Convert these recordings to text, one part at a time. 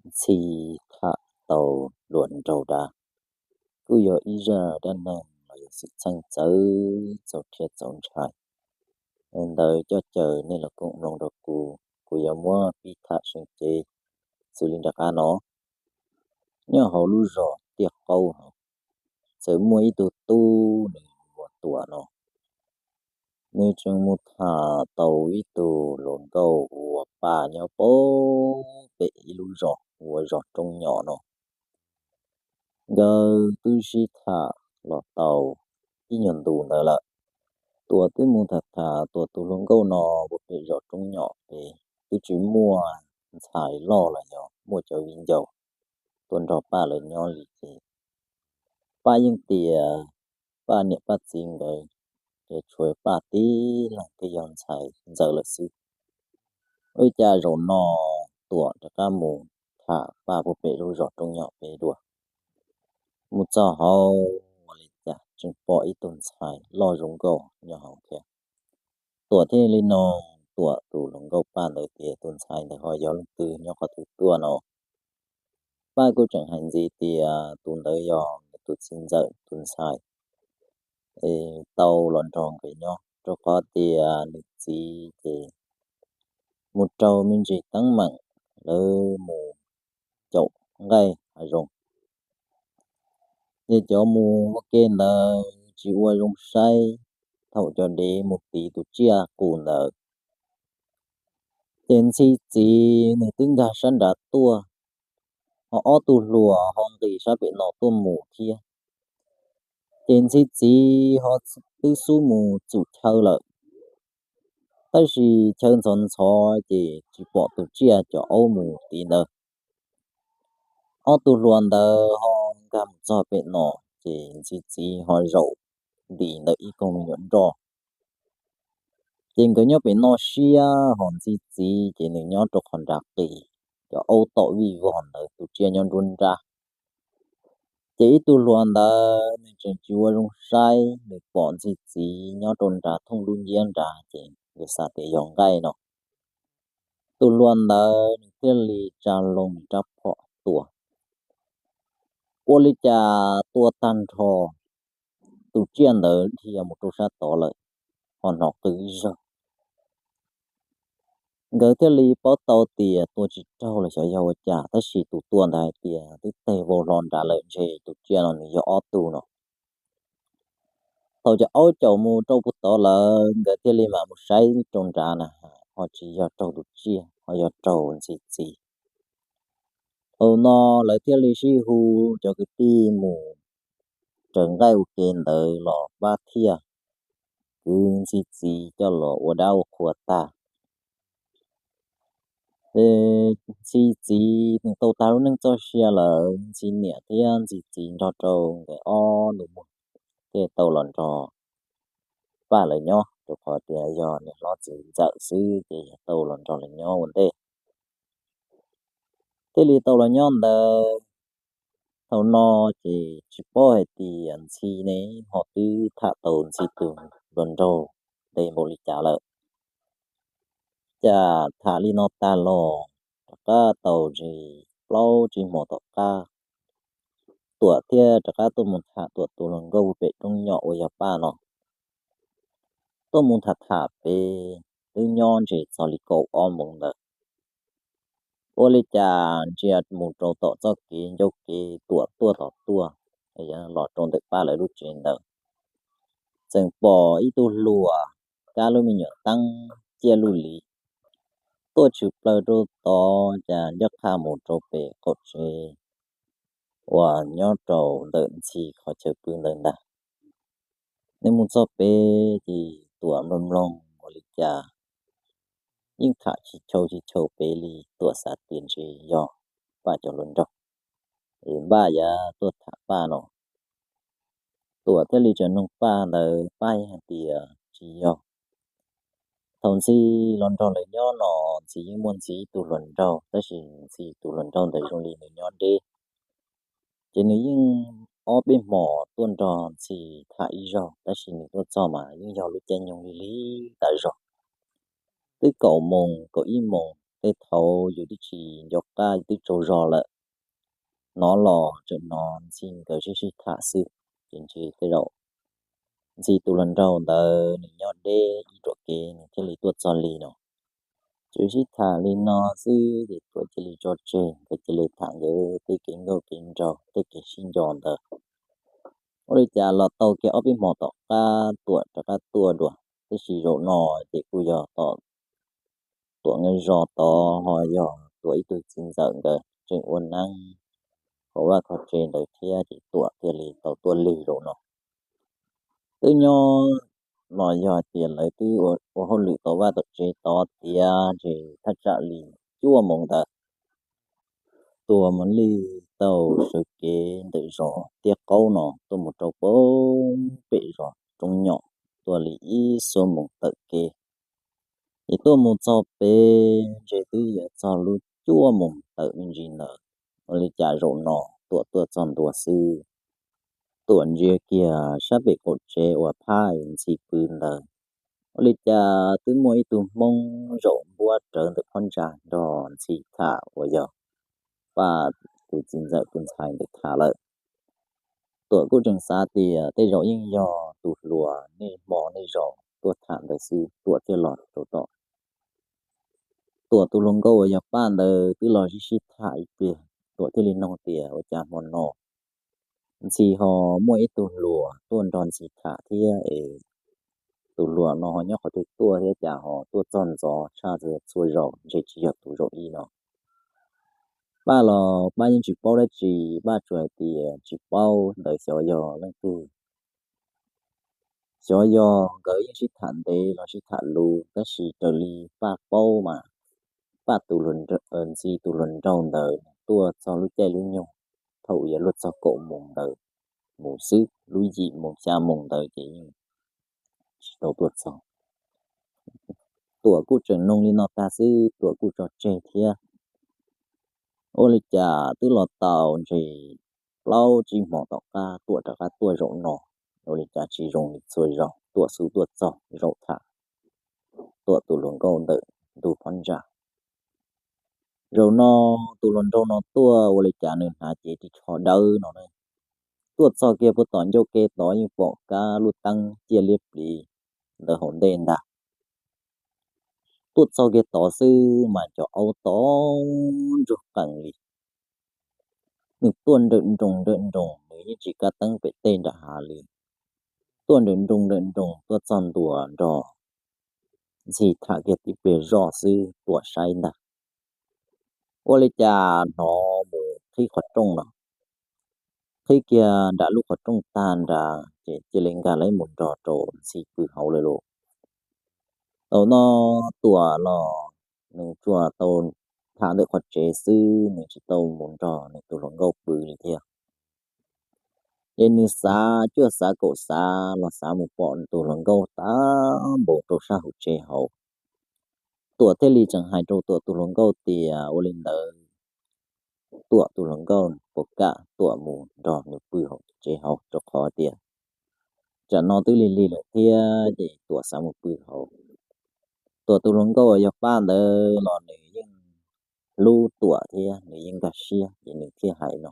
Ntxhi tham tau hluas nraug dav, kuj yog ib zaj dab neeg los yog xwm txheej txawv txaus rhiab txaus ntshai. Ntawd coj caw nej los koom mloog rau kuv, kuv yuav muab pib tham seev cev xws li nram qab no. Nyob hauv lub zos Tiaj Qaub hauv, txawm muaj ib tug tub nws hu ua Tuam no. Nws tseem mus tham tau ib tug hluas nkauj hu ua Paj nyob pem ib lub zos hu ua zos Roob Nyom no. Nkawd twb sib tham los tau ib nyuag ntu ntawd lawm. Tuam twb mus tham tham Tuam tus hluas nkauj no ua pem zos Roob Nyom pem, twb tsis muaj ntxhais loj los yog muaj cov viv ncaus tuaj nrog Paj lawv nyob li ces Paj yeej tias Paj niam Paj txiv nkawd ces tshuav Paj tib leeg thiaj yog ntxhais ntxawm lawm xwb. Ua li cas zaum no Tuam rov qab mus tham Paj puag pem lub zos Roob Nyom pem dua. Mus txog hauv ua li cas tseem pom ib tug ntxhais loj zoo nkauj nyob hauv thiab. Tuam thiaj li nug Tuam tus hluas nkauj Paj ntawd tias tus ntxhais ntawd ho yog leej twg nyob qhov twg tuaj no. Paj kuj tseem hais ntxiv tias tus ntawd yog nws tus txiv ntxawm tus ntxhais tau los nrog nkawd nyob, rau qhov tias nws txiv ces mus raug me ntsis teeb meem, lawv mus caum nqaij hav zoov. Ces cov mus ua ke ntawd tsis ua zoo saib, thaum cov dev mus tiv tus tsiaj qus ntawd, ces Ntxhi txiv nws twb nkag sab nrad tuaj, ho ob tug hluas ho nqis sab pem no tuaj mus thiab. Ces Ntxhi txiv ho twb xub mus txum chaw lawm, tab sis chaw ntxhov ntxhov ces tsis pom tus tsiaj cov aub mus tiv ntawd. Ob tug hluas ntawd ho nkag mus txog pem no, ces Ntxhi txiv ho zaum nti ntawm ib koog me nyuam nroj. Ces nkawd nyob pem no siab, ho Ntxhi txiv ces nws nyob rau qhov nrad qis, cov aub tom vij vog ntawd, tus tsiaj nyob nruab nrab. Ces ib tug hluas ntawd nws tseem tsis ua zoo saib, nws pom Ntxhi txiv nyob rau nrad thooj lub nciab nrad ces nkawd xav tias yog nqaij no. Tus hluas ntawd nws thiaj li tsa loo nws rab phom tua. Ua li cas tua tag nrho, tus tsiaj ntawd dhia mus rau sab tod lawm, ho hnov qw ib zaug. Nkawd thiaj li paub tau tias tua tsis raug los xyov yog ua cas, tab sis tus tua ntawd hais tias twb teg vau hlo nrad lawm, ntshe tus tsiaj no nws yog ob tug no. Thaum cov aub caum mus rau puag tod lawm, nkawd thiaj li mam mus saib rau nrad na, ho tsis yog raug tus tsiaj, ho yog raug Ntxhi txiv. Thaum no lawv thiaj li sib hu cov kwv tij mus raws nqaij ua ke ntawd los pab thiaj kwv Ntxhi txiv coj los ua dab ua qhua tag. Ces Ntxhi txiv nws tau tag lub neej txoj sia lawm, Ntxhi niam thiab Ntxhi txiv nrog rau nkawd ob nus muag thiaj tau los nrog Paj lawv nyob, rau qhov tias yog niam hlob txiv ntxawm xwb ces yog tau los nrog lawv nyob ua ntej. Thiaj li tau los nyob ntawd. Thaum no ces tsis paub hais tias Ntxhi ne ho twb tham tau Ntxhi tus hluas nraug ntev npaum li cas lawm. Cas tham li no tag los rov qab tau ntshe plaub tsib hmo tom qab, Tuam thiaj rov qab tuaj mus tham Tuam tus hluas nkauj pem Roob Nyom uas yog Paj no. Tuaj mus tham tham pem, twb nyob ntshe txog li kaum ob moos ntawd. Ua li cas ntsia mus rau tom txoj kev ncauj kev Tuam tuaj tom tuaj, los rau ntawm Paj lawv lub tsev ntawd, tseem pom ib tug hluas kab lub me nyuam teeb ciaj luj li tuaj tshwm plaws rau tod, cas ncaj qha mus rau pem qaum tsev uas nyob rau ntawm Ntxhi qhov chaw pw ntawd ntag. Nws mus txog pem ces Tuam mloog mloog ua li cas yeej tham tsis chaw tsis chaw pem li, Tuam xav tias ntshe yog Paj cov hluas nraug, es npaj yav tuaj tham Paj no. Tuam thiaj li tseem nug Paj ntawd, Paj yeej hais tias tsis yog. Thaum Ntxhi los nrog lawv nyob no, Ntxhi yeej muaj Ntxhi ib tug hluas nraug, tab sis Ntxhi tus hluas nraug ntawd zoo li nws nyob deb, ces nws yeej ob peb hmos tuaj nrog Ntxhi tham ib zaug, tab sis nws tuaj txog mas yeej yog lub caij nyoog lig lig tas zog, twb kaum moos kaum ib moos tej thaum yus twb tsis nco qab, yus twb tsaug zog lawm. Hnov los tseem hnov Ntxhi nkawd sib sib tham xwb. Ces ntshe tej zaum Ntxhi tus hluas nraug ntawd nws nyob deb ib ruam kev nws thiaj li tuaj txog li no. Tsuas sib tham li no xwb ces Tuam cia li tso tseg, nkawd cia li tham nkawd tej kev nkauj kev nraug, tej kev sib nco ntawd. Ua li cas los tau kiag ob peb hmo tom qab Tuam rov qab tuaj dua, tab sis zaum no ces kuj yog tom Tuam nkawd zos tod ho yog Tuam ib tug txiv ntxawm nkawd tseem ua neeb hauv vaj hauv tsev ntawd thiab ces Tuam thiaj li tau tuaj lig zaum no. Twb nyob los yog tias lawv twb ua hauj lwm tom vaj tom tsev tod tiav, ces thaj tsam li cuaj moos ntawd Tuam mam li tau sawv kev ntawm zos Tiaj Qaub no tuaj mus rau pem zos Roob Nyom, tuaj li ib xuab moos tawm kev. Ces tuaj mus txog pem ntshe twb yuav txog lub cuaj moos tawm me ntsis ntawd. Ua li cas zaum no Tuam tuaj txog ntua xwb, Tuam ntsia kiag sab pem qaum tsev uas phab Ntxhi pw ntawd, ua li cas twb muaj ib tug Hmoob zaum npuab rawv ntawm phab ntsa nrog Ntxhi tham uas yog Paj tus txiv ntxawm tus ntxhais ntawd tham lawm. Tuam kuj tseem xav tias tej zaum yeej yog tus hluas nej hmo nej zaus tuaj tham ntawd xwb, Tuam thiaj los rau tom Tuam tus hluas nkauj uas yog Paj ntawd twb los sib sib tham ib pliag, Tuam thiaj li nug tias ua cas hmo no Ntxhi ho muaj ib tug hluas tuaj nrog Ntxhi tham thiab es tus hluas no ho nyob qhov twg tuaj thiab cas ho tuaj txog ntxov tshaj txhua zaus, ntshe tsis yog tus zaum ib no. Paj los Paj yeej tsis paub dab tsi, Paj tsuas hais tias tsis paub ntawd xyov yog leej twg. Xyov yog nkawd yeej sib tham ntev los sib tham luv, tab sis raws li Paj paub mas Paj tus, Ntxhi tus hluas nraug ntawd tuaj txog lub caij lub nyoog thaum yuav luag txog kaum moos ntawd mus xwb, lub yim moos xya moos ntawd ces yeej tsis tau tuaj txog. Tuam kuj tseem nug li no tag xwb Tuam kuj tso tseg thiab. Ua li cas twb los tau ntshe plaub tsib hmo tom qab Tuam rov qab tuaj zaum no, ua li cas tsis zoo li txhua zaus, Tuam xub tuaj txog zaum tham Tuam tus hluas nkauj ntawm ntug phab ntsa. Zaum no tus hluas nraug no tuaj ua li cas nws hnav cev ris tsho dawb no, tuaj txog kiag puag tom ncauj ke tod yeej pom kab lub teeb ciaj liab pliv ntawd hauv ntej ntag. Tuaj txog kiag tod xwb mas cov aub to ntsuag qees li. Nws tuaj nrawm nroos nrawm nroos, nws yeej tsis kab teeb pem tej nram hav li. Tuaj nrawm nroos nrawm nroos tuaj txog ntua nrog Ntxhi tham kiag tib pliag zoj xwb Tuam saib ntag, ua li cas hnov mus qhib qhov rooj no. Qhib kiag nram lub qhov rooj tag nrad ces cia li nkag lawv mus nrog rau Ntxhi pw hauv lawm lauj. Thaum no Tuam los nws tsuas tau tham ntawm qhov tsev xwb, nws tsis tau mus nrog nws tus hluas nkauj pw li thiab. Ces nws xav cuaj xav kaum xav los xav mus pom tus hluas nkauj tag npaum rau sab hauv tsev hauv. Tuam thiaj li tseem hais rau Tuam tus hluas nkauj tias ua li ntawd Tuam tus hluas nkauj puas kam Tuam mus nrog nws pw hauv tsev hauv, rau qhov tias tsam no twb lig lig lawm thiab ces Tuam xav mus pw hauv. Tuam tus hluas nkauj uas yog Paj ntawd los nws yeej hlub Tuam thiab nws yeej nkag siab ces nws thiaj hais no,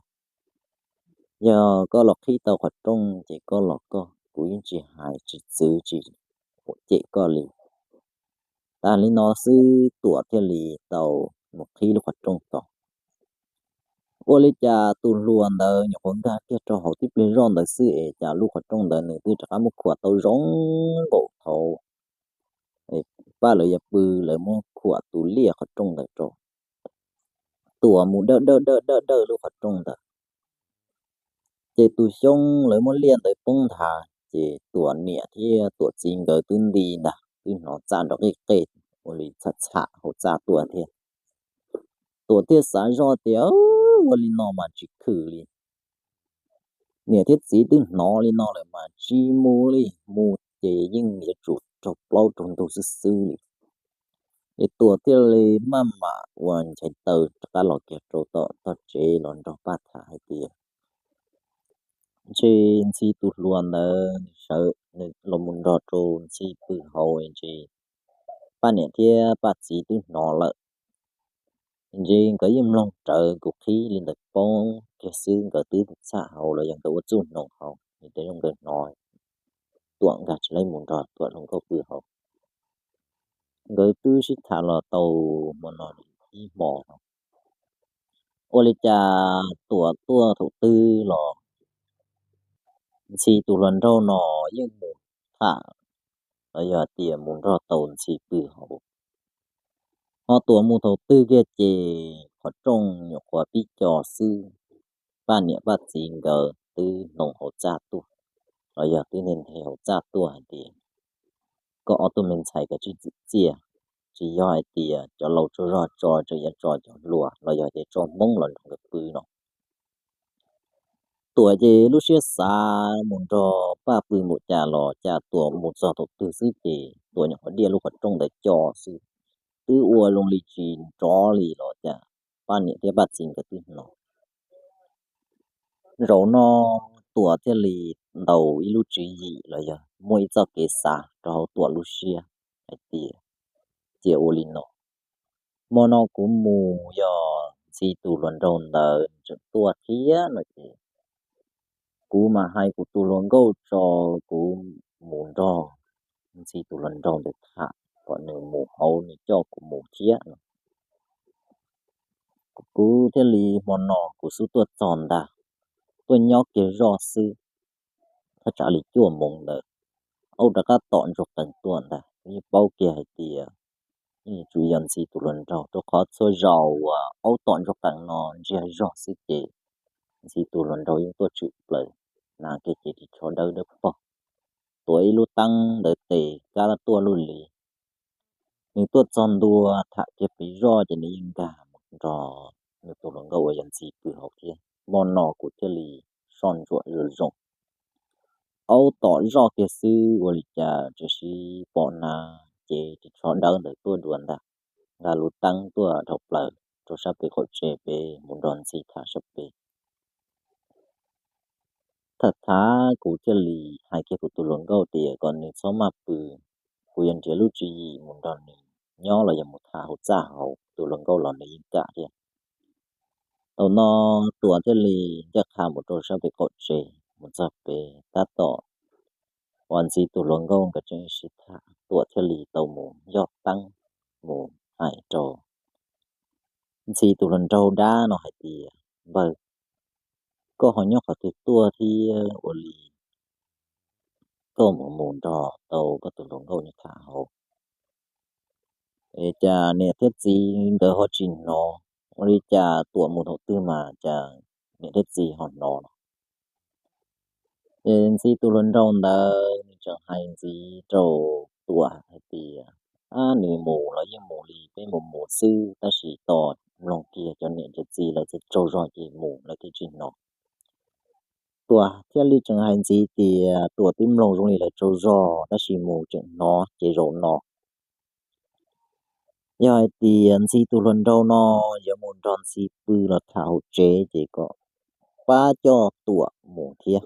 yog koj los qhib tau qhov rooj ces koj los koj, kuv yeej tsis hais tsis txwv tsis cem koj li. Tas li no xwb Tuam thiaj li tau mus qhib lub qhov rooj tod. Ua li cas tus hluas ntawd nyuam qhuav nkag kiag rau hauv tib pliag zoj ntawd xwb es cas lub qhov rooj ntawd nws twb rov qab muab khuam tau zoo nkaus thaum Paj lawv yuav pw lawv muab khuam tus liaj qhov rooj ntawd rau. Tuam mus dawj dawj dawj dawj dawj lub qhov rooj ntawd, ces tus xyoob lawv muab liaj ntawd poob nthav ces Tuam niam thiab Tuam txiv nkawd twb nti ntag, twb hnov txaj nrov qij qej ua li txham txham hauv txaj tuaj thiab. Tuam thiaj xav zoj tias ua li no mas tsis khwm li, niam thiab txiv twb hnov li no lawm mas tsis mus li, mus ces yeej yuav tsum raug plaub raug ntug xwb xwb li. Ces Tuam thiaj li maj mam ua nchais taw rov qab los kiag rau tom tog tsev los nrog Paj tham hais tias ntshe Ntxhi tus hluas ntawd nws sawv los mus nrog rau Ntxhi pw hauv ntshe Paj niam thiab Paj txiv twb hnov lawm. Ntshe nkawd yeej mloog rawv kuv qhib li ntawd poob kiag xwb, nkawd twb txhaj hauv los yog nkawd ua txuj hnoos hauv, nws tej zoo nkawd hnov Tuam nkag tsis laib mus nrog Tuam hluas nkauj pw hauv. Nkawd twb sib tham los tau hmo no ib hmo no. Ua li cas Tuam tuaj thaum twg los Ntxhi tus hluas nraug no yeej mus tham los yog tias mus nrog tau Ntxhi pw hauv. Ho Tuam mus thaum twg kiag ces qhov rooj nyuam qhuav pib co xwb, Paj niam Paj txiv nkawd twb hnoos hauv txaj tuaj, los yog twb nthe nthe hauv txaj tuaj hais tias, koj ob tug me ntxhais kav tsij txim txiaj, tsis yog hais tias cov laus tsaug zog tso tseem yuav tso cov hluas los yog tias tso Hmoob los nrog nkawd pw no. Tuam ces lub siab xav mus nrog Paj pw npaum cas los cas Tuam mus txog thaum twg xwb ces Tuam nyuam qhuav diaj lub qhov rooj ntawd co xwb, twb ua zoo li tsis nrov li los cas Paj niam thiab Paj txiv nkawd twb hnov. Zaum no Tuam thiaj li ntaus ib lub tswv yim los yog muaj ib txoj kev xav rau hauv Tuam lub siab hais tias, cia ua li no, hmo no kuv mus yog Ntxhi tus hluas nraug ntawd tseem tuaj thiab no ces kuv mam hais kuv tus hluas nkauj tso, kuv mus nrog Ntxhi tus hluas nraug ntawd tham kom nws mus hauv nws coj kuv mus thiab no. Kuv thiaj li hmo no kuv xub tuaj txog ntag, tuaj nyob kiag zoj xwb, thaj tsam li cuaj moos ntawd, aub rov qab tom ntsuag qees tuaj ntag. Yeej paub kiag hais tias yeej yuav tsum yog Ntxhi tus hluas nraug, rau qhov txhua zaus uas aub tom ntsuag qees no ntsiag zog xwb ces Ntxhi tus hluas nraug yeej tuaj tshwm plaws, hnav kiag cev ris tsho dawb dawb paug, tuav ib lub teeb ntawd tes kab tuaj luj li. Nws tuaj txog ntua tham kiag pem zoj ces nws yeej nkag mus nrog nws tus hluas nkauj uas yog Ntxhi pw hauv thiab. Hmo no kuv thiaj li soj ntsuam zoo zoo. Aub tom zoj kiag xwb ua li cas tseem sib pom hnav cev ris tsho dawb ntawd tuaj dua ntag, nqa lub teeb tuaj dhau plaws rau sab pem qaum tsev pem mus nrog Ntxhi tham sab pem. Tham tham kuv thiaj li hais kiag kuv tus hluas nkauj tias kom nws txhob maj pw, kuv yuav nrhiav lub tswv yim mus nrog nws nyob los yog mus tham hauv txaj hauv, tus hluas nkauj los nws yeej kam thiab. Thaum no Tuam thiaj li ncaj qha mus rau sab pem qaum tsev, mus txog pem tab tom uas Ntxhi tus hluas nkauj nkawd tseem sib tham, Tuam thiaj li tau mus yog teeb mus hais rau Ntxhi tus hluas nraug dab no hais tias, npawg, koj ho nyob qhov twg tuaj thiab ua li koj mus mus nrog tau koj tus hluas nkauj nyob tham hauv, es cas niam thiab txiv nkawd ho tsis hnov, ua li cas Tuam mus thaum twg mas cas niam thiab txiv ho hnov no? Ces Ntxhi tus hluas nraug ntawd nws tseem hais ntxiv rau Tuam hais tias, ab, nws mus los yeej mus li peb mus mus xwb, tab sis tos mloog kiag cov niam cov txiv lawv txawj tsaug zog ces mus lawv thiaj tsis hnov. Tuam thiaj li tseem hais ntxiv tias Tuam twb mloog zoo li lawv tsaug zog tab sis mus tseem hnov ces zaum no yog hais tias Ntxhi tus hluas nraug no yuav mus nrog Ntxhi pw los tham hauv tsev ces kom pab coj Tuam mus thiab.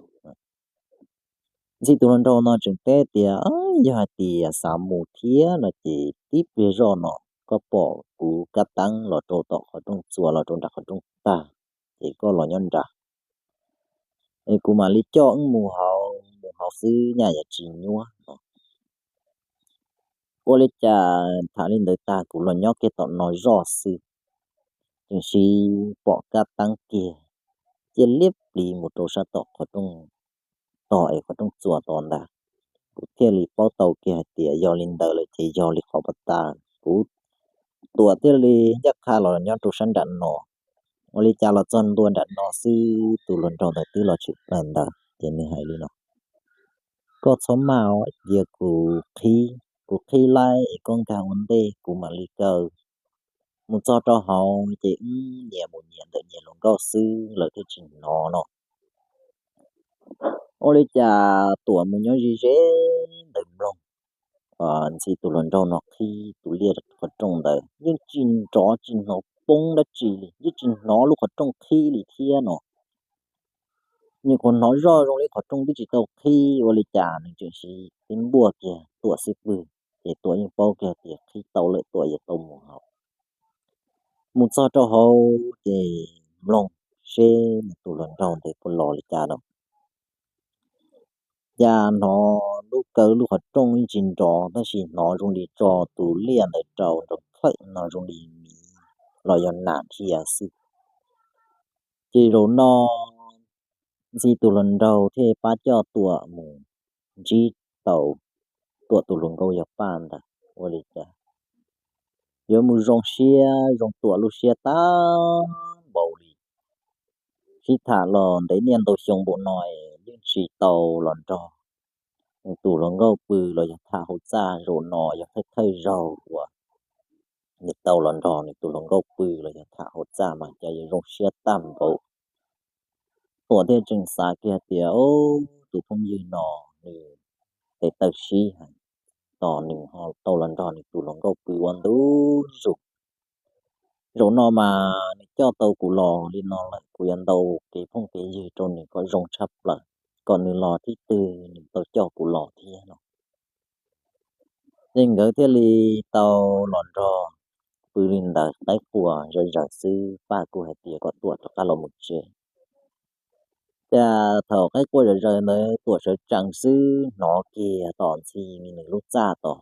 Ntxhi tus hluas nraug no tseem teb tias, yog hais tias xav mus thiab no ces tib pliag zoj no koj pom kuv kab teeb los rau tom qhov rooj txuas los rau nram qhov rooj tag, ces koj los nyob nrad, es kuv mam li coj wb mus hauv, mus hauv xwb nyaj yuav tsis nyuaj no. Ua li cas tham li ntawd tag kuv los nyob kiag tom no zoj xwb, tseem sib pom kab teeb kiag ciaj liab pliv mus rau sab tom qhov rooj tog es qhov rooj txuas tod ntag. Kuv thiaj li paub tau kiag hais tias yog li ntawd lawm ces yog li qhov pas tas, kuv, Tuam thiaj li ncaj qha los nyob rau sab nram no. Ua li cas los txog ntua nram no xwb tus hluas nraug ntawd twb los tshwm plaws ntawd ces nws hais li no, koj txhob maj, cia kuv qhib, kuv qhib laib es koj nkag ua ntej kuv mam li kaw. Mus txog rau hauv ces wb nyias mus nyias ntawm nyias hluas nkauj xwb lawv thiaj tsis hnov no. Ua li cas Tuam mus nyob ze ze ntawd mloog Ntxhi tus hluas nraug no qhib tus liaj qhov rooj ntawd yeej tsis nrov tsis hnov poob dab tsi li, yeej tsis hnov lub qhov rooj qhib li thiab no. Nyuam qhuav hnov zoj zoo li qhov rooj twb tsis tau qhib, ua li cas nws tseem sib tib npuaj kiag Tuam xwb pwg, ces Tuam yeej paub kiag tias qhib tau lawm, Tuam yuav tau mus hauv. Mus txog rau hauv ces mloog seb nws tus hluas nraug ntawd puas los li cas no. Cas hnov lub kaw lub qhov rooj yeej tsis nrov tab sis hnov zoo li tso tus liaj ntawd rau nrov khaum no zoo li miv los yog nas dhia xwb. Ces zaum no Ntxhi tus hluas nraug thiaj pab coj Tuam mus ntsib tau Tuam tus hluas nkauj yog Paj ntawd. Ua li cas yuav mus zoo siab zoo Tuam lub siab tag npaum li. Sib tham los ntev niaj ntau xyoo npaum no yeej tsis tau los nrog nws tus hluas nkauj pw los yog tham hauv txaj, zaum no yog thawj thawj zaug uas nws tau los nrog nws tus hluas nkauj pw los yog tham hauv txaj mas cas yuav zoo siab tag npaum. Tuam thiaj tseem xav kiag tias, tus phooj ywg no nws tes taw sib heev, tos nws ho tau los nrog nws tus hluas nkauj pw ua ntu zus. Zaum no mas nws coj tau kuv los li no lawm, kuv yuav ntaus kev phooj kev ywg rau nws kom zoo tshaj plaws, kom nws los thib twg nws tau coj kuv los thiab no. Ces nkawd thiaj li tau los nrog pw li ntawd qaib qua zom zaws xwb, Paj kuj hais tias kom Tuam rov qab los mus tsev. Cas thaum qaib qua zom zaws ntawd Tuam sawv tsees xwb hnov kiag tom Ntxhi nws lub txaj tod,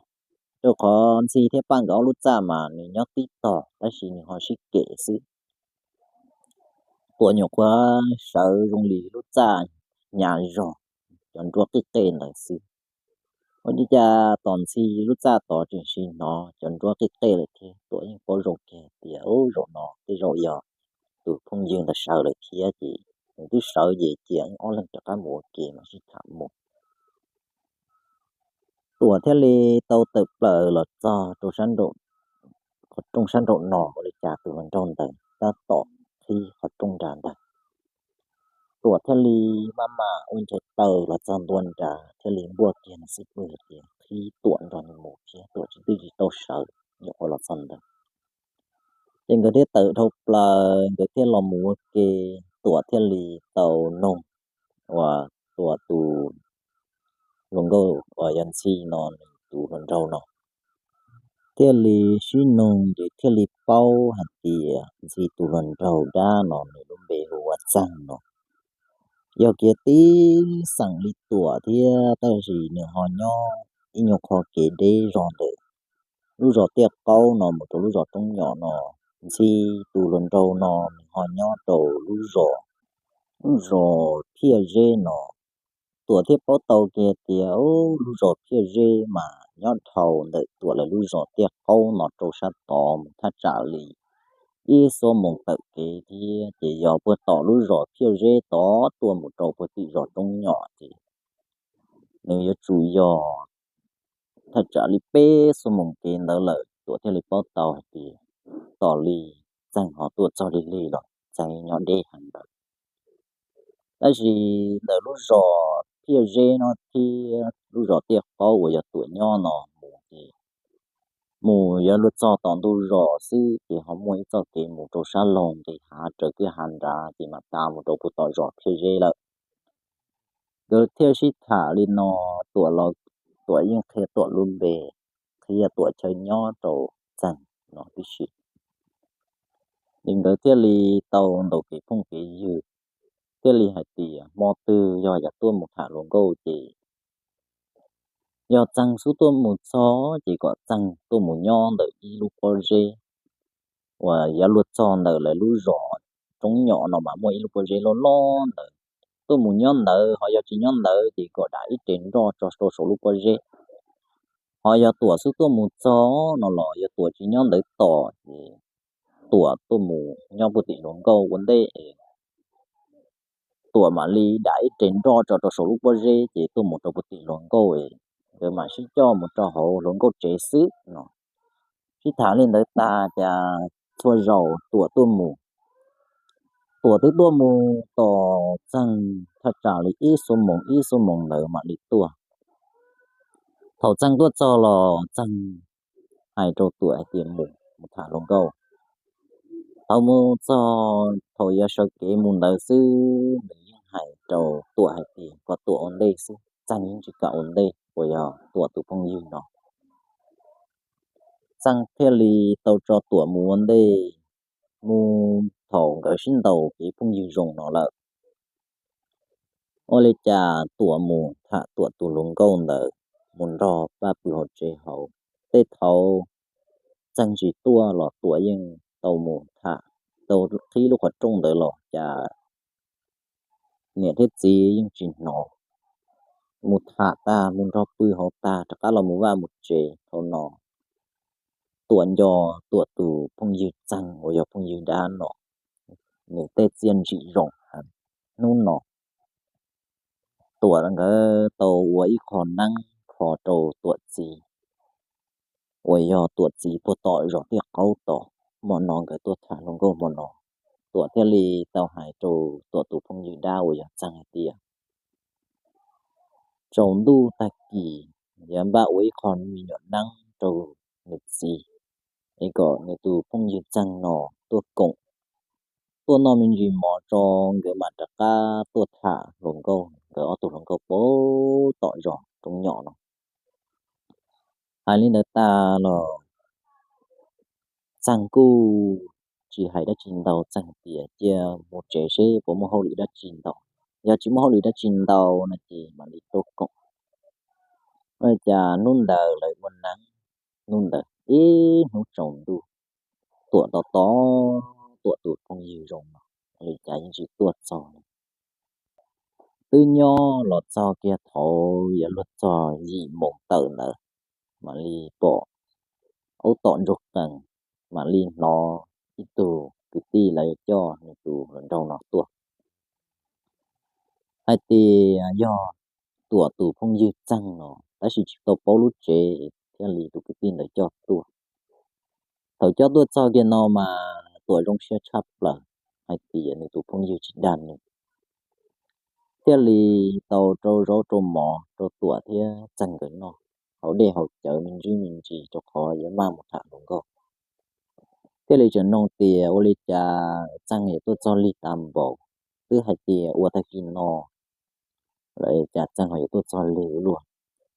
rau qhov Ntxhi thiab Paj nkawd ob lub txaj mas nws nyob tib tog tab sis nws ho sib kem xwb. Tuam nyuam qhuav sawv zoo li lub txaj hnyav zog, cov nruab qij qej ntawd xwb. Ua li cas tom Ntxhi lub txaj tod tseem sim hnov cov nruab qij qej lawm thiab. Tuam yeej paub zoo kiag tias zaum no tej zaum yog tus phooj ywg ntawd sawv lawm thiab ces nws twb sawv ces cia ob leeg rov qab mus ua ke mas sib tham mus. Tuam thiaj li tau tawm plaws los txog rau sab nraum, qhov rooj sab nraum no, ua li cas tus hluas nraug ntawd tab tom qhib qhov rooj nrad ntag. Tuam thiaj li maj mam ua nchaws taw los txog ntua nrad thiaj li npuaj kiag nws xub pwg hais tias qhib Tuam nrog nws mus thiab, Tuam tsis twj tsis tau sawv nyuam qhuav los txog ntawd. Ces nkawd thiaj tawm dhau plaws nkawd thiaj los mus ua ke. Tuam thiaj li tau noog uas Tuam tus hluas nkauj uas yog Ntxhi no nws tus hluas nraug no thiaj li sib noog ces thiaj li paub hais tias Ntxhi tus hluas nraug dab no nws lub npe hu ua Txeeg no. Yog kiag tib xeem li Tuam thiab tab sis nws ho nyob ib nyuag qho kev deb zog ntawm lub zos Tiaj Qaub no mus rau lub zos Roob Nyom no. Ntxhi tus hluas nraug no nws ho nyob rau lub zos, lub zos Phiaj Zeb no. Tuam thiaj paub tau kiag tias lub zos Phiaj Zeb mas nyob dhau ntawm Tuam lawv lub zos Tiaj Qaub no rau sab tod mus thaj tsam li ib xuab moos tawm kev thiab. Ces yog puag tom lub zos Phiaj Zeb tod tuaj mus rau puag tim zos Roob Nyom ces nws yuav tsum yog thaj tsam li peb xuab moos kev ntawd lawm. Tuam thiaj li paub tau hais tias tos li Txeeg ho tuaj txog lig lig los Txeeg nyob deb heev lawm. Tab sis ntawm lub zos Phiaj Zeb no thiab lub zos Tiaj Qaub uas yog Tuam nyob no mus ces mus yuav luag txog tom ntug zos xwb ces ho muaj ib txoj kev mus rau sab laug nqis hav raws kwj ha nrad ces mam tas mus rau puag tom zos Phiaj Zeb lawm. Nkawd thiaj sib tham li no, Tuam los Tuam yeej qhia Tuam lub npe, qhia Tuam chaw nyob rau Txeeg no tib si. Ces nkawd thiaj li tau ntaus kev phooj kev ywg, thiaj li hais tias hmo twg yog yam tuaj mus tham hluas nkauj ces yog Txeeg xub tuaj mus txog ces kom Txeeg tuaj mus nyob ntawm ib lub pob zeb uas yuav luag txog ntawm lawv lub zos Roob Nyom no mas muaj ib lub pob zeb loj loj ntawd. Tuaj mus nyob ntawd, ho yog tsis nyob ntawd ces kom dam ib re nroj tso rau saum lub pob zeb. Ho yog Tuam xub tuaj mus txog no los yog Tuam tsis nyob ntawd tos ces Tuam tuaj mus nyob puag tim hluas nkauj ua ntej es Tuam mam li dam ib re nroj tso rau saum lub pob zeb ces tuaj mus rau puag tim hluas nkauj es nkawd mam sib coj mus rau hauv hluas nkauj tsev xwb no. Sib tham li ntawd tas cas txhua zaus Tuam tuaj mus, Tuam twb tuaj mus tos Txeeg thaj tsam li ib xuab moos ib xuab moos ntawd mam li tuaj. Thaum Txeeg tuaj txog los Txeeg hais rau Tuam hais tias mus, mus tham hluas nkauj. Thaum mus txog thaum yuav sawv kev mus ntawd xwb nws yeej hais rau Tuam hais tias kom Tuam ua ntej xwb, Txeeg yeej tsis kam ua ntej uas yog Tuam tus phooj ywg no. Txeeg thiaj li tau tso Tuam mus ua ntej. mus thaum nkawd sib ntaus kev phooj ywg zoo no lawm. Ua li cas Tuam mus tham Tuam tus hluas nkauj ntawd mus nrog Paj pw hauv tsev hauv. Tej thaum Txeeg tsis tuaj los Tuam yeej tau mus tham, tau qhib lub qhov rooj ntawd los cas niam thiab txiv yeej tsis hnov. Mus tham tag mus nrog pw hauv tag rov qab los mus vaj mus tsev. Thaum no Tuam nco Tuam tus phooj ywg Txeeg uas yog phooj ywg dab no, nws tej txiaj ntsim zoo heev. Hnub no Tuam nkawd tau ua ib qho neeb kho rau Tuam txiv uas yog Tuam txiv puag tom zos Tiaj Qaub tod. Hmo no nkawd tuaj tham hluas nkauj hmo no, Tuam thiaj li tau hais rau Tuam tus phooj ywg dab uas yog Txeeg hais tias tsaus ntuj tag kis yuav npaj ua ib qho me nyuam neeb rau nws txiv, es kom nws tus phooj ywg Txeeg no tuaj koom, tuaj noj me ntsis mov tso, nkawd mam rov qab tuaj tham hluas nkauj, nkawd ob tug hluas nkauj puag tom zos roob nyom no. Hais li ntawd tas los Txeeg kuj tsis hais dab tsi ntau, Txeeg tias cia mus tsev seb puas muaj hauj lwm dab tsi ntau. Yog tsis muaj hauj lwm dab tsi ntau no ces mam li tuaj koom. Ua li cas hnub ntawd lawv ua neeb, hnub ntawd ib hnub tsaus ntuj, Tuam tos tos Tuam tus phooj ywg zoo no, ua li cas yeej tsis tuaj txog li. Twb nyob los txog kiag thaum yuav luag txog yim moos tawm ntawd, mam li pom aub tom ntsuag qees, mam li hnov ib tug kwv tij lawv coj nws tus hluas nraug no tuaj hais tias yog Tuam tus phooj ywg Txeeg no, tab sis tsis tau paub lub tsev, thiaj li tus kwv tij ntawd coj tuaj. Thaum coj tuaj txog kiag no mas Tuam zoo siab tshaj plaws hais tias nws tus phooj ywg tsis dag nws, thiaj li tau rau zaub rau mov rau Tuam thiab Txeeg nkawd noj, haus dej haus cawv me ntsis me ntsis rau qhov yuav maj mus tham hluas nkauj. Thiaj li tseem noog tias ua li cas Txeeg yuav tuaj txog lig tas npaum, twb hais tias ua tag kis no lawm cas Txeeg ho yuav tuaj txog lig ua luaj.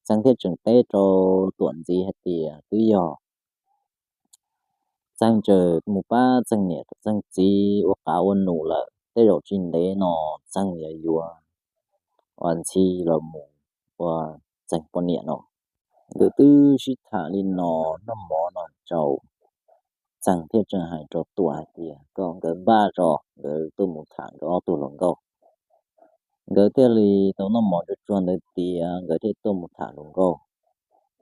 Txeeg thiaj tseem teb rau Tuam ntxiv hais tias twb yog Txeeg tseem mus pab Txeeg niam Txeeg txiv ua qav ua num lawm, tej zaum tsis ntev no Txeeg yuav yuav ua ntxhi los mus ua Txeeg poj niam no. Nkawd twb sib tham li no noj mov no tsaus, Txeeg thiaj tseem hais rau Tuam hais tias kom nkawd npaj zos nkawd tuaj mus tham nkawd ob tug hluas nkauj. Nkawd thiaj li tau noj mov tsuag tsuag ntawd tiav nkawd thiaj tuaj mus tham hluas nkauj.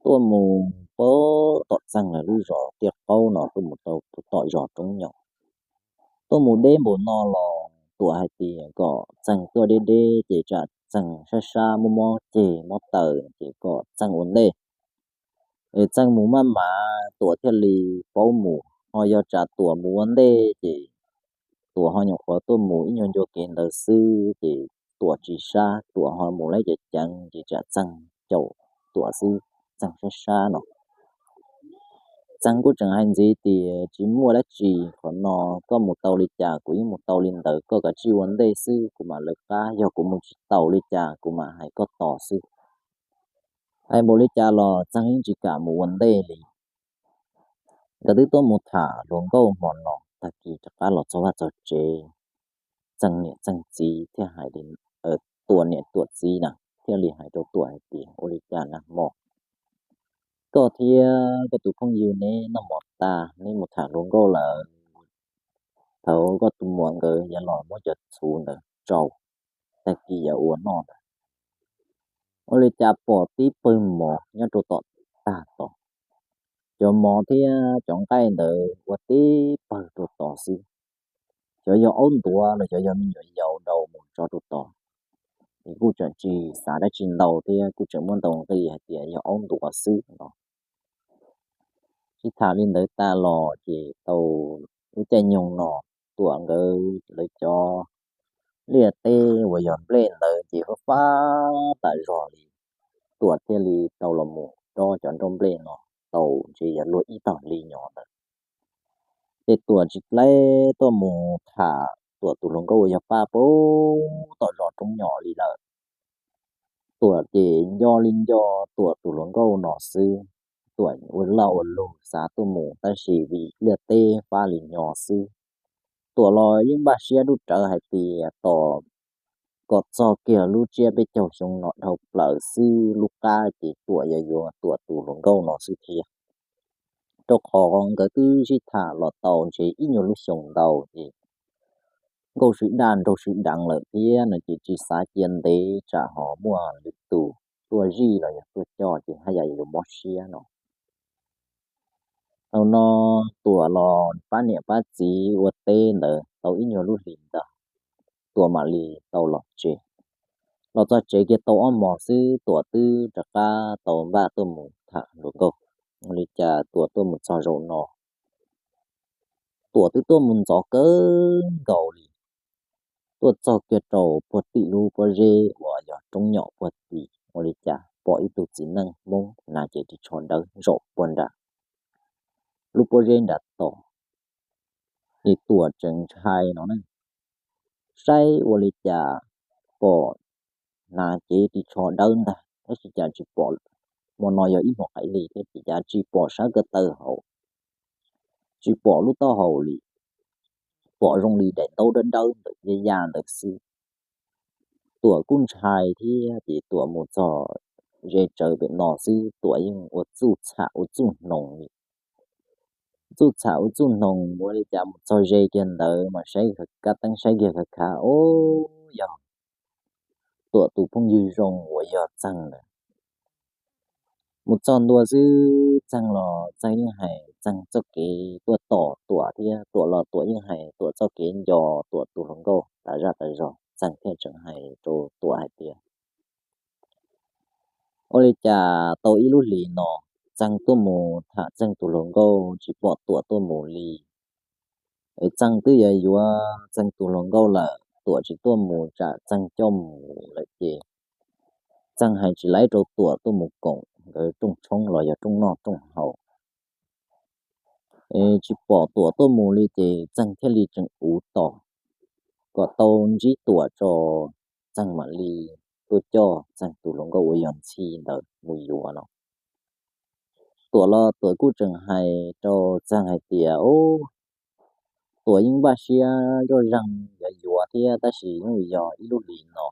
Tuaj mus puag tom Txeeg lawv lub zos Tiaj Qaub no, tuaj mus tau puag tom zos Roob Nyom. Tuaj mus deb npaum no los Tuam hais tias kom Txeeg tuaj deb deb ces tsam Txeeg sab sab mob mob ceg mob taw ces kom Txeeg ua ntej, es Txeeg mus maj mam Tuam thiaj li paub mus. Ho yog tsam Tuam mus ua ntej ces Tuam ho nyuam qhuav tuaj mus ib nyuag ncua kev ntawd xwb ces Tuam tsis sab, Tuam ho mus lawm ceev ceev ces tsam Txeeg caum Tuam xwb, Txeeg sab sab no. Txeeg kuj tseem hais ntxiv tias tsis muaj dab tsi, qhov no koj mus tau li cas kuv yeej mus tau li ntawd, koj kav tsij ua ntej xwb kuv mam lawv qab, yog kuv mus tsis taus li cas kuv mam hais koj tos xwb. Hais npaum li cas los Txeeg yeej tsis kam mus ua ntej li. Nkawd twb tuaj mus tham hluas nkauj hmo no, tag kis rov qab los txog vaj txog tsev, Txeeg niam Txeeg txiv thiaj hais li, Tuam niam Tuam txiv na thiaj li hais rau Tuam hais tias ua li cas nag hmo koj thiab koj tus phooj ywg neb noj mov tas neb mus tham hluas nkauj lawm, thaum koj tus muam nkawd yuav los muab cov txhuv ntawd tsau, tag kis yuav ua noj ntawd, ua li cas pom tib pawg mov nyob rau tom tag tod. Cov mov thiab cov nqaij ntawd ua tib pawg rau tod xwb. Xyov yog aub ntuav los xyov yog me nyuam yaus nrau mus tso rau tod. Es kuj tseem tsis xav dab tsi ntau thiab kuj tseem muab ntaus nqi hais tias yog aub ntuav xwb no. Sib tham li ntawd tas los ces tau lub caij nyoog no Tuam nkawd lawv cov liaj teb uas yog nplej ntawd ces fab fab tas zog li. Tuam thiaj li tau los mus dob cov nroj nplej no tau ntshe yuav luag ib tag hli nyob ntawd. Ces Tuam tsis dlaib tuaj mus tham Tuam tus hluas nkauj uas yog Paj puag tom zos Roob Nyom li lawm. Tuam ces nco li nco Tuam tus hluas nkauj no xwb. Tuam ua laj ua lug xav tuaj mus tab sis vim liaj teb fab li nyo xwb, Tuam los yeej npaj siab dub rawv hais tias tos kom txog kiag lub tsiab peb caug xyoo no dhau plaws xwb lub qab ces Tuam yuav yuav Tuam tus hluas nkauj no xwb thiab. Rau qhov nkawd twb sib tham los tau ntshe ib nyuag lub xyoo ntau ces nkauj swb daj nraug swb deev lawm thiab no ces tsis xav cia ntev tsam ho muaj lwm tus tuaj zij los yog tuaj coj ces haj yam yuav mob siab no. Thaum no Tuam los pab niam pab txiv ua teb ntawd tau ib nyuag lub hlis ntawd, Tuam mam li tau los tsev. Los txog tsev kiag tau ob hmos xwb Tuam twb rov qab tau npaj tuaj mus tham hluas nkauj. Ua li cas Tuam tuaj mus txog zaum no, Tuam twb tuaj mus ntxov kawg nkaus li, tuaj txog kiag rau puag tim lub pob zeb uas yog roob nyom puag tim, ua li cas pom ib tug txiv neej Hmoob hnav cev ris tsho dawb zaum puag nram lub pob zeb nram tos. Ces Tuam tseem ntshai no ne, saib ua li cas pom hnav cev ris tsho dawb ntag tab sis cas tsis pom, hmo no yog ib hmos qaim li thiab ces cas tsis pom sab ko taw hauv, tsis pom lub taub hau li, pom zoo li daim ntaub dawb dawb ntawm ya ya ntawd xwb. Tuam kuj ntshai thiab ces Tuam mus txog ze tsawv pem no xwb Tuam yeej ua txuj txham ua txuj hnoos li. Txuj txham ua txuj hnoos ua li cas mus txog ze kiag ntawd mas saib kab teeb saib kiag khav khav, o, yog Tuam tus phooj ywg zoo uas yog Txeeg ntawd. Mus txog ntua xwb Txeeg los Txeeg yeej hais Txeeg txoj kev tuaj tos Tuam thiab Tuam los Tuam yeej hais Tuam txoj kev nco Tuam tus hluas nkauj tas zaj tas zog. Txeeg thiaj tseem hais rau Tuam hais tias, ua li cas tau ib lub hlis no Txeeg tuaj mus tham Txeeg tus hluas nkauj tsis pom Tuam tuaj mus li. Es Txeeg twb yuav yuav Txeeg tus hluas nkauj lawm, Tuam tsis tuaj mus tsam Txeeg coj mus lawm ces Txeeg hais tsis laib rau Tuam tuaj mus koom nkawd rooj tshoob los yog rooj noj rooj haus. Es tsis pom Tuam tuaj mus li ces Txeeg thiaj li tseem uv tos kom tau ntsib Tuam tso, Txeeg mam li tuaj coj Txeeg tus hluas nkauj uas yog Ntxhi ntawd mus yuav no. Tuam los Tuam kuj tseem hais rau Txeeg hais tias, o, Tuam yeej npaj siab zoj zeeg yuav yuav thiab tab sis yeej yog ib lub hlis no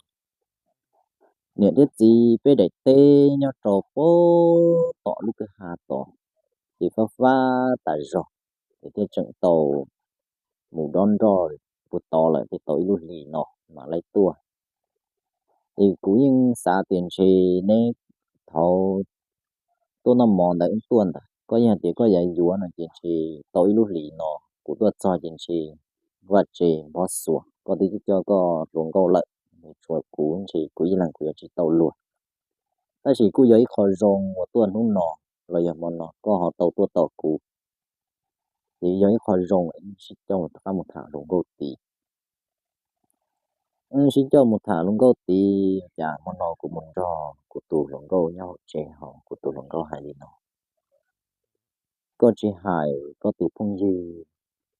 niam thiab txiv peb daim teb nyob rau pem tom lub kwj ha tod ces fab fab tas zog, ces thiaj tseem tau mus dob nroj puag tod lawm thiaj tau ib lub hlis no mam li tuaj. Ces kuv yeej xav tias ntshe neb thaum tuaj noj mov ntawd wb tuaj ntawd, koj yeej hais tias koj yuav yuav no ces ntshe tau ib lub hlis no kuv tuaj txog ces ntshe vaj tse nphob xuas, koj twb coj koj hluas nkauj lawm, tshuav kuv ntshe kuv ib leeg kuv yuav tsis tau luag. Tab sis kuj yog ib qho zoo uas tuaj hnub no los yog hmo no koj ho tau tuaj tos kuv, ces yog ib qho zoo es wb sib coj rov qab mus tham hluas nkauj tid. Wb sib coj mus tham hluas nkauj tid, cas hmo no kuv mus nrog kuv tus hluas nkauj nyob hauv tsev ho kuv tus hluas nkauj hais li no, koj tsis hais koj tus phooj ywg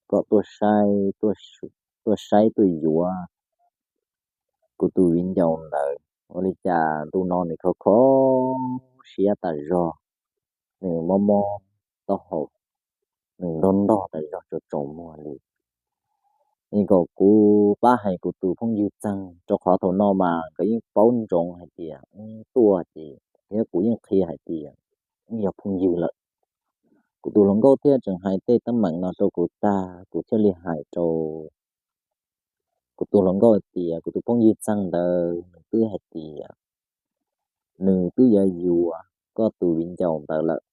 kom tuaj saib, tuaj saib tuaj yuav kuv tus viv ncaus ntawd. Ua li cas ntu no nws kho kho siab tas zog, nws mob mob taub hau, nws nrog nrog tas zog tsaus tsaus muag li. Es kom kuv pab hais kuv tus phooj ywg Txeeg, rau qhov thaum no mas nkawd yeej paub ntsoov hais tias wb tuaj ces, thiab kuv yeej qhia hais tias wb yog phooj ywg lawm. Kuv tus hluas nkauj thiaj tseem hais tej teeb meem no rau kuv tag, kuv thiaj li hais rau kuv tus hluas nkauj hais tias kuv tus phooj ywg Txeeg ntawd nws twb hais tias nws twb yuav yuav koj tus viv ncaus ntawd lawm,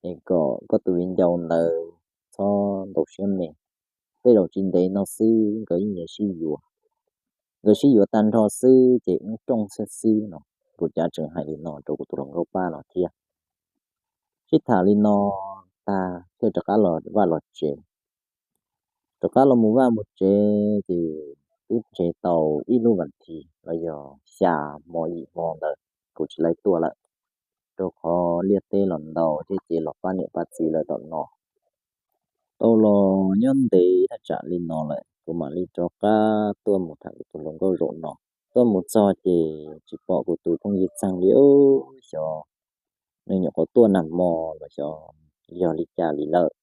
es kom koj tus viv ncaus ntawd txhob ntaus siab me. Tej zaum tsis ntev no xwb nkawd yeej yuav sib yuav. Nkawd sib yuav tag nrho xwb ces wb rooj xwb xwb no. Kuv cav tseem hais li no rau kuv tus hluas nkauj pab no thiab. Sib tham li no tag thiaj rov qab los vaj los tsev. Rov qab los mus vaj mus tsev ces twb ntshe tau ib lub vas thiv los yog xya hmo yim hmo ntawd kuv tsis laib tuaj lawm, rau qhov liaj teb los ntau thiab ces los pab niam pab txiv lawm tom no. Tau los nyob ntev thaj tsam li no lawm kuv mam li rov qab tuaj mus tham kuv tus hluas nkauj zaum no. Tuaj mus txog ces tsis pom kuv tus phooj ywg Txeeg li, xyov nws nyuam qhuav tuaj nag hmo los xyov yog li cas li lawm.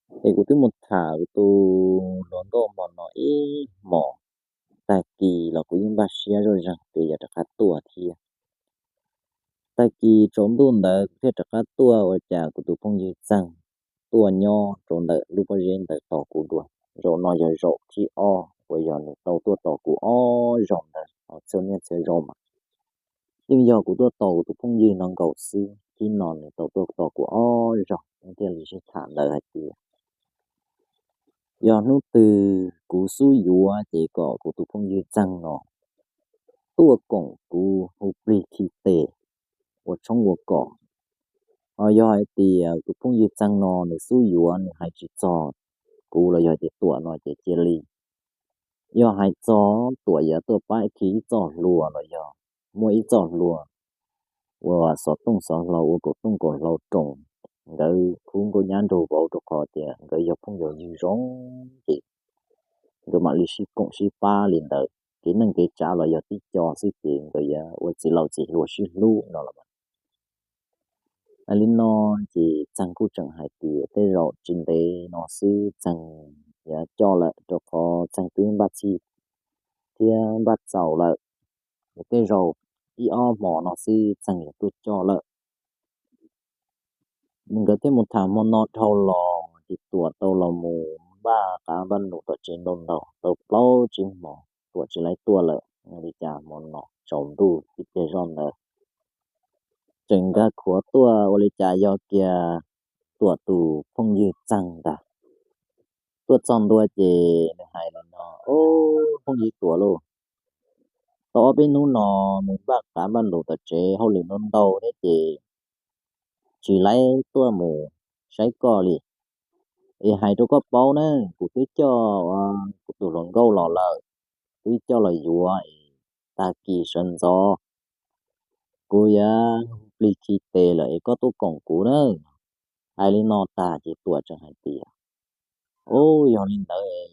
Es kuv twb mus tham kuv tus hluas nkauj hmo no ib hmos, tag kis los kuv yeej npaj siab zoj zeeg tias yuav rov qab tuaj thiab. Tag kis tsaus ntuj ntawd kuv thiaj rov qab tuaj ua cas kuv tus phooj ywg Txeeg tuaj nyob rau ntawm lub pob zeb ntawd tos kuv dua. Zaum no yog zaum thib ob uas yog nws tau tuaj tos kuv ob zaug ntawd, ho txhua niaj txhua zaus mas yeej yog kuv tuaj tos kuv tus phooj ywg no nkaus xwb, thib no nws tau tuaj tos kuv ob zaug. Thiaj li sib tham ntawd hais tias yog hnub twg kuv xub yuav ces kom kuv tus phooj ywg Txeeg no tuaj koom kuv hu plig khi tes ua tshoob ua kos. Ho yog hais tias tus phooj ywg Txeeg no nws xub yuav nws hais tsis txog kuv los yog tias Tuam no ces cia li, yog hais txog Tuam yuav tuaj pab khi ib txoj hlua los yog muaj ib txoj hlua ua xov tooj xov hlau, ua kaum tooj kaum hlau roos nkawd khub nkauj nyab nraug vauv, rau qhov tias nkawd yog phooj yog ywg zoo, ces nkawd mam li sib koom sib pab li ntawd. Kev neej kev tsav los yog tib co xwb ces nkawd yuav ua txiv laus txiv hluas sib hlub no los. Hais li no ces Txeeg kuj tseem hais tias tej zaum tsis ntev no xwb Txeeg yuav coj lawm, rau qhov Txeeg twb npaj txhij thiab npaj txaus lawm. Tej zaum ib ob hmo no xwb Txeeg yuav tuaj coj lawm. Nkawd thiaj mus tham hmo no dhau los ces Tuam tau los mus npaj qab npaj num tom tsev ntau ntau tau plaub tsib hmo, Tuam tsis laib tuaj lawm. Ua li cas hmo no tsaus ntuj tib pliag zoj ntawd tseem nkag khuav tuaj, ua li cas yog kiag Tuam tus phooj ywg Txeeg ntag. Tuaj txog ntua ces nws hais los no, Ub, phooj ywg Tuam lauj, tau ob peb hnub no mus npaj qab npaj num tom tsev hauj lwm ntau ntau thiab ces tsis laib tuaj mus saib koj li. Es hais rau koj paub na, kuv twb coj kuv tus hluas nkauj los lawm, twb coj los yuav es tag kis sawv ntxov kuv yuav plig khi tes lawm es koj tuaj koom kuv na. Hais li no tag ces Tuam tseem hais tias, Ub, yog li ntawd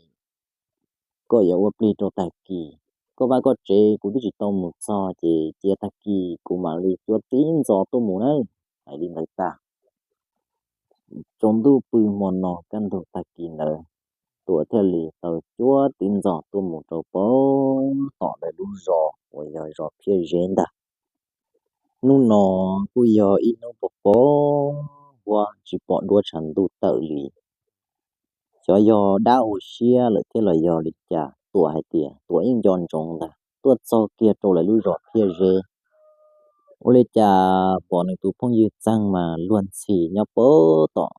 koj yuav ua plig rau tag kis. Koj vaj koj tsev kuv twb tsis tau mus txog ces cia tag kis kuv mam li cuab tib ntxov tuaj mus na. Hais li ntawd tag, tsaus ntuj pw hmo no kaj ntug tag kis ntawd Tuam thiaj li tau cuab tib ntxov tuaj mus rau pem tom ntawm lub zos uas yog zos Phiaj Zeb ntag. Hnub no kuj yog ib hnub pos pos huab tsis pom duab tshav ntuj tawm li. Xyov yog dab ua siab lawm thiab los yog li cas, Tuam hais tias Tuam yeej nco ntsoov ntag, tuaj txog kiag rau lawv lub zos Phiaj Zeb, ua li cas pom nws tus phooj ywg Txeeg mas luag ntxhi nyob pem tom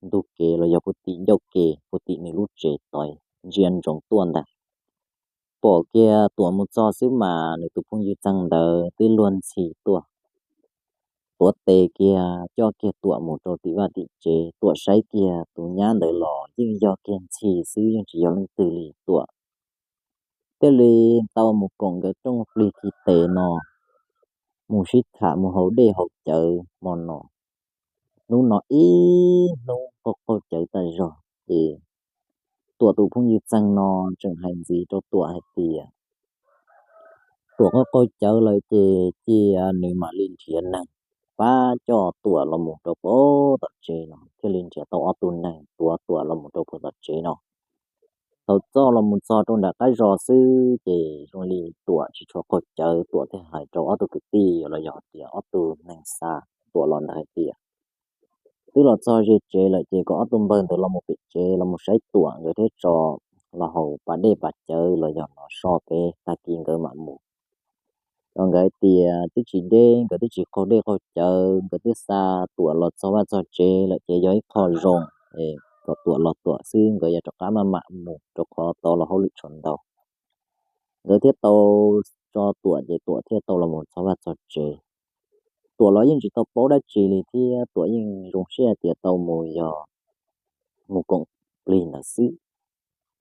ntug kev los yog puag tim ncauj kev puag tim nws lub tsev tod ntsia ntsoov tuaj ntag. Pom kiag Tuam mus txog xwb mas nws tus phooj ywg Txeeg ntawd twb luag ntxhi tuaj. Tuav tes kiag coj kiag Tuam mus rau tim vaj tim tsev. Tuam saib kiag tus nyab ntawd los yeej yog kiag ntxhi xwb, yeej tsis yog leej twg li. Tuam thiaj li tau mus koom nkawd rooj plig khi tes no, mus sib tham mus haus dej haus cawv hmo no. Hnub no ib hnub qaug qaug cawv tas zog ces Tuam tus phooj ywg Txeeg no tseem hais ntxiv rau Tuam hais tias Tuam qaug qaug cawv lawm ces cia nws mam li nrhiav neeg pab coj Tuam los mus rau puag tom tsev no. Thiaj li nrhiav tau ob tug neeg tuav Tuam los mus rau puag tom tsev no. Thaum coj los mus txog rau nram qab zos xwb ces zoo li Tuam tsis tshua qaug cawv, Tuam thiaj hais rau ob tug kwv tij los yog tias ob tug neeg xa Tuam los ntawd hais tias twb los txog ze tsev lawm ces kom ob tug npawg ntawd los mus pem tsev los mus saib Tuam, nkawd thiaj tso los haus pas dej pas cawv los yog los so pem, tag kis nkawd mam mus. Ces nkawd hais tias twb tsis deb, nkawd twb tsis qaug dej qaug cawv, nkawd twb xa Tuam los txog vaj txog tsev lawm ces yog ib qho zoo, kom Tuam los Tuam xwb, nkawd yuav rov qab maj mam mus rau qhov tau los hauj lwm tshuav ntau. Nkawd thiaj tau tso Tuam ces Tuam thiaj tau los mus txog vaj txog tsev. Tuam los yeej tsis tau paub dab tsi li thiab Tuam yeej zoo siab hais tias tau mus yog mus koom plig ntawd xwb.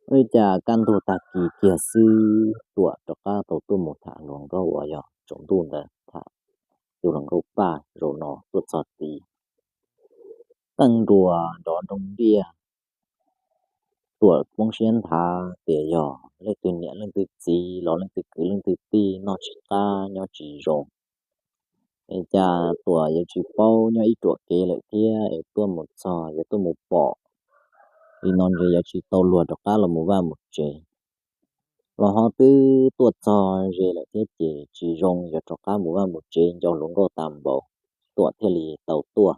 Ua li cas kaj ntug tag kis kiag xwb Tuam rov qab tau tuaj mus tham hluas nkauj uas yog tsaus ntuj ntawd tham tus hluas nkauj Paj, zaum no tuaj txog tid qeej nruas nrov nroo ntiaj. Tuam poob siab nthav tias yog leej twg niam leej twg txiv los leej twg kwv leej twg tij noj tsis qab nyob tsis zoo. Es cas Tuam yuav tsis paub nyob ib ruam kev lawm thiab es tuaj mus txog yuav tuaj mus pom li no ntshe yuav tsis tau luag rov qab los mus vaj mus tsev. Los ho twb tuaj txog ze lawm thiab ces tsis zoo, yog rov qab mus vaj mus tsev nco hluas nkauj tas npaum, Tuam thiaj li tau tuaj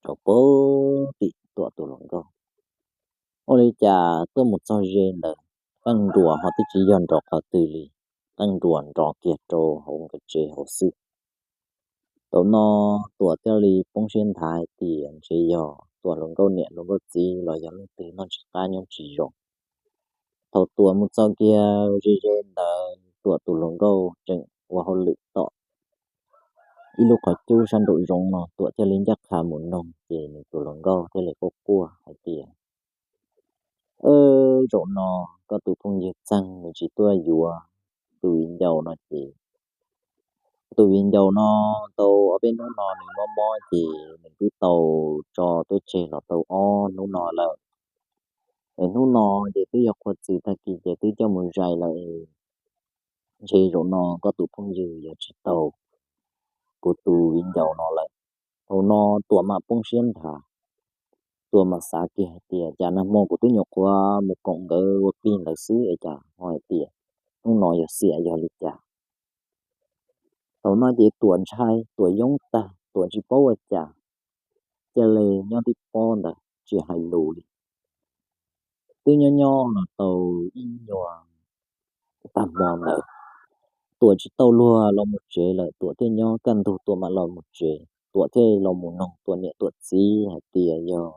rau pem tim Tuam tus hluas nkauj. Ua li cas tuaj mus txog ze ntawd, qeej nruas ho twb tsis yog nrov qhov twg li, qeej nruas nrov kiag rau hauv nkawd tsev hauv xwb. Thaum no Tuam thiaj li poob siab nthav hais tias ntshe yog Tuam hluas nkauj niam hluas nkauj txiv los yog leej twg noj tsis qab nyob tsis zoo. Thaum Tuam mus txog kiag ze ze ntawd, Tuam tus hluas nkauj tseem ua hauj lwm tom ib lub qhov cub sab nraum zoov no, Tuam thiaj li ncaj qha mus noog ces nws tus hluas nkauj thiaj li quaj quaj hais tias, Zaum no koj tus phooj ywg Txeeg nws tsis tuaj yuav tus viv ncaus no ces, tus viv ncaus no tau ob peb hnub no nws mob mob ces nws twb tau tso peb tseg los tau ob hnub no lawm. Es hnub no ces twb yog qhua txws tag kis ces twb coj mus zais lawm. Ntshe zaum no koj tus phooj ywg yuav tsis tau kuv tus viv ncaus no lawm. Thaum no Tuam mam poob siab nthav, Tuam mam xav kiag hais tias, Cas nag hmo kuv twb nyuam qhuav mus koom nkawd ua plig ntawd xwb es cas ho hais tias hnub no yog xiam yog li cas? Thaum no ces Tuam ntshai, Tuam yoob tag, Tuam tsis paub ua cas, cia li nyob tib pob ntawd tsis hais lus li. Twb nyob nyob los tau ib nyuag tag hmo ntawd, Tuam tsis tau luag los mus tsev lawm, Tuam thiaj nyob kaj ntug Tuam mam los mus tsev. Tuam thiaj los mus noog Tuam niam Tuam txiv hais tias yog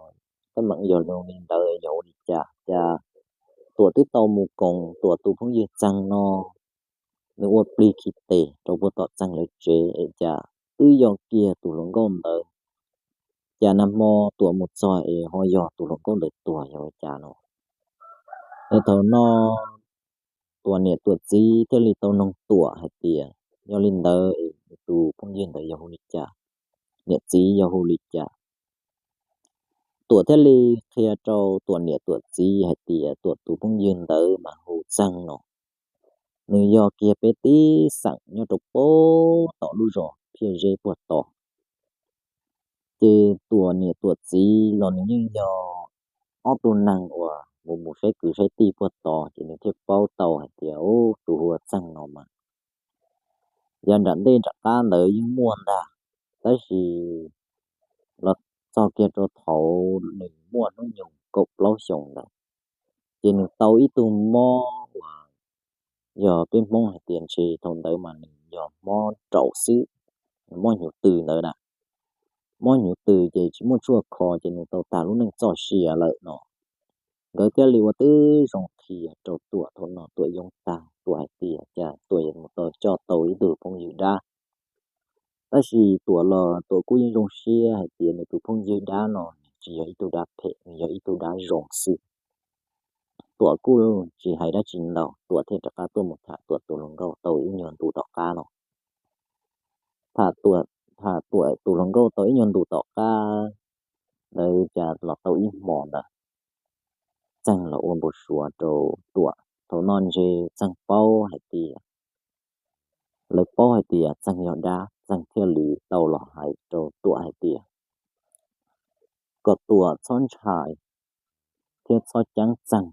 teeb meem yog zoo li ntawd yog ua li cas, cas Tuam twb tau mus koom Tuam tus phooj ywg Txeeg no, nws ua plig khi tes rau puag tom Txeeg lawv tsev es cas twb yog kiag tus hluas nkauj ntawd. Cas nag hmo Tuam mus txog es ho yog tus hluas nkauj ntawd tuag yog ua cas no. Es thaum no Tuam niam Tuam txiv thiaj li tau noog Tuam hais tias, Yog li ntawd es tus phooj ywg ntawd yog hu li cas? Niam txiv yog hu li cas? Tuam thiaj li qhia rau Tuam niam Tuam txiv hais tias Tuam tus phooj ywg ntawd mas hu Txeeg no, nws yog kiag peb tib xeem nyob rau puag tom lub zos Phiaj Zeb puag tod. Ces Tuam niam Tuam txiv los nws yeej yog ob tug neeg uas mus mus saib kwv saib tij puag tod ces nws thiaj paub tau hais tias, Ub, tus hu ua Txeeg no mas yog nram ntej nram qab ntawd yeej muaj ntag, tab sis los txog kiag rau thaum nws muaj hnub nyoog kaum plaub xyoos ntawd ces nws tau ib tug mob uas yog peb Hmoob hais tias ntshe thaum ntawd mas nws yog mob raum xwb, mob hnyuv tws ntawd na. Mob hnyuv tws ces tsis muaj tshuaj kho ces nws tau tag lub neej txoj sia lawm no. Nkawd thiaj li ua tib zoo qhia rau Tuam, thaum no Tuam yoob tag, Tuam hais tias cas Tuam yuav mus tau coj tau ib tug phooj ywg dab. Tab sis Tuam los Tuam kuj yeej zoo siab hais tias nws tus phooj ywg dab no nws tsis yog ib tug dab phem, nws yog ib tug dab zoo xwb. Tuam kuj tsis hais dab tsi ntau, Tuam thiaj rov qab tuaj mus tham Tuam tus hluas nkauj tau ib nyuag ntu tom qab no. Tham Tuam, tham Tuam tus hluas nkauj tau ib nyuag ntu tom qab ntawd cas los tau ib hmo ntawd Txeeg los ua npau suav rau Tuam. Thaum no ntshe Txeeg paub hais tias, lawv paub hais tias Txeeg yog dab, Txeeg thiaj li tau los hais rau Tuam hais tias kom Tuam txhob ntshai thiab txhob ceeb Txeeg.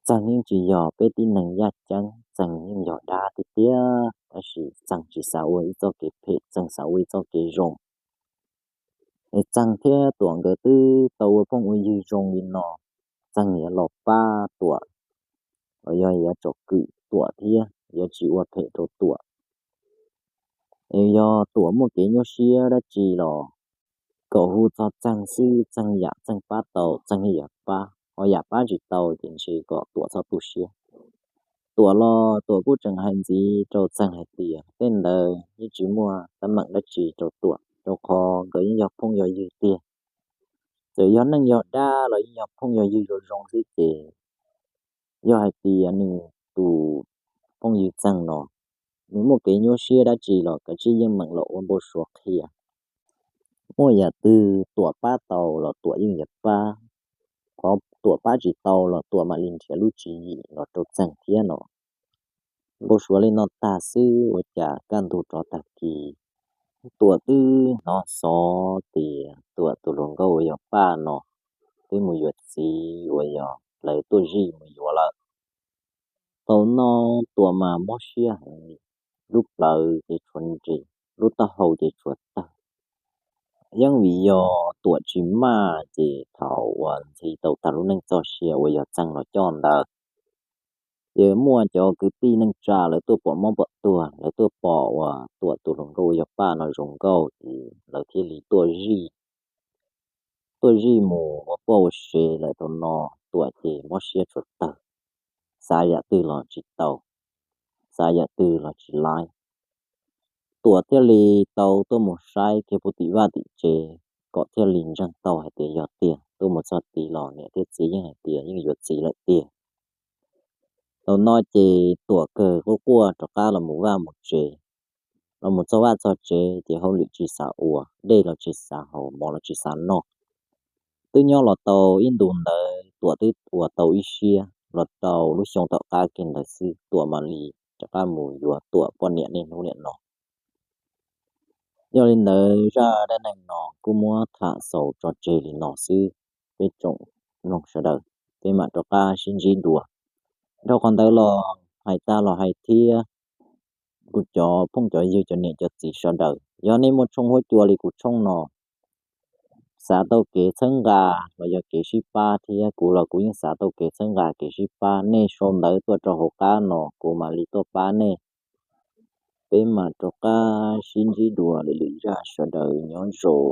Txeeg yeej tsis yog peb tib neeg yaj ceeb, Txeeg yeej yog dab tiag tiag, tab sis Txeeg tsis xav ua ib txoj kev phem, Txeeg xav ua ib txoj kev zoo. Es Txeeg thiab Tuam nkawd twb tau ua phooj ua ywg zoo li no, Txeeg yuav los pab Tuam los yog yuav tsom kwm Tuam thiab yuav tsis ua phem rau Tuam. Es yog Tuam muaj kev nyuaj siab dab tsi los kom hu txog Txeeg xwb, Txeeg yam Txeeg pab tau Txeeg yeej yuav pab, ho yam pab tsis tau ces ntshe kom Tuam txhob tu siab. Tuam los Tuam kuj tseem hais ntxiv rau Txeeg hais tias tej ntawd yeej tsis muaj teeb meem dab tsi rau Tuam, rau qhov nkawd yeej yog phooj yog ywg tiag. Txawm yog neeg yog dab los yeej yog phooj yog ywg zoo zoo xwb ces yog hais tias nws tus phooj ywg Txeeg no nws muaj kev nyuaj siab dab tsi los kav tsij yeej meem los ua npau suav qhia. Muaj yam twg Tuam pab tau los Tuam yeej yuav pab, qhov Tuam pab tsis tau los Tuam mam li nrhiav lub tswv yim los rau Txeeg thiab no. Npau suav li no tag xwb ua cas kaj ntug rov tag kis, Tuam twb hnov xov tias Tuam tus hluas nkauj uas yog Paj no twb mus yuav txiv uas yog lawv tuaj zij mus yuav lawm. Thaum no Tuam mas mob siab heev li, lub plawv ces tshuav nres, lub taub hau ces tshuav tawg. Yeej vim yog Tuam tsis maj ces thaum uas ntxhi tau tag lub neej txoj sia uas yog Txeeg los coj ntawd, ces muaj cov kwv tij neej tsa lawv tuaj pom mob pom tuag, lawv tuaj pom uas Tuam tus hluas nkauj uas yog Paj no zoo nkauj ces lawv thiaj li tuaj zij, tuaj zij mus ua poj ua sev lawm. Thaum no Tuam ces mob siab tshuav tawg, xav yam twg los tsis tau, xav yam twg los tsis laib. Tuam thiaj li tau tuaj mus saib kiag puag tim vaj tim tsev kom thiaj li ntseeg tau hais tias yog tiag. Tuaj mus txog tid los niam thiab txiv yeej hais tias yeej yuav txiv lawm tiag. Thaum no ces Tuam kawg quaj quaj rov qab los mus vaj mus tsev. Los mus txog vaj txog tsev ces hauj lwm tsis xav ua, dej los tsis xav haus, mov los tsis xav noj. Twb nyob los tau ib ntus ntawd Tuam twb ua tau ib siab, los rau lub xyoo tom qab kiag ntawd xwb Tuam mam li rov qab mus yuav Tuam poj niam niaj hnub niam no. Yog li ntawd zaj dab neeg no kuj muab tham xaus tso tseg li no xwb. Peb tsoom mloog sawv daws, peb mam rov qab sib ntsib dua. Dhau qhov ntawd los hais tag los hais thiab, kuv cov phooj cov ywg cov niam cov txiv sawv daws, yog nej muaj tshooj huab cua li kuv tshooj no, xav tau kev txhawb nqa los yog kev sib pab thiab, kuv los kuv yeej xav tau kev txhawb nqa kev sib pab, nej sau ntawv tuaj rau hauv qab no kuv mam li tuaj pab nej. Peb mam rov qab sib ntsib dua lwm lwm zaj, sawv daws nyob zoo.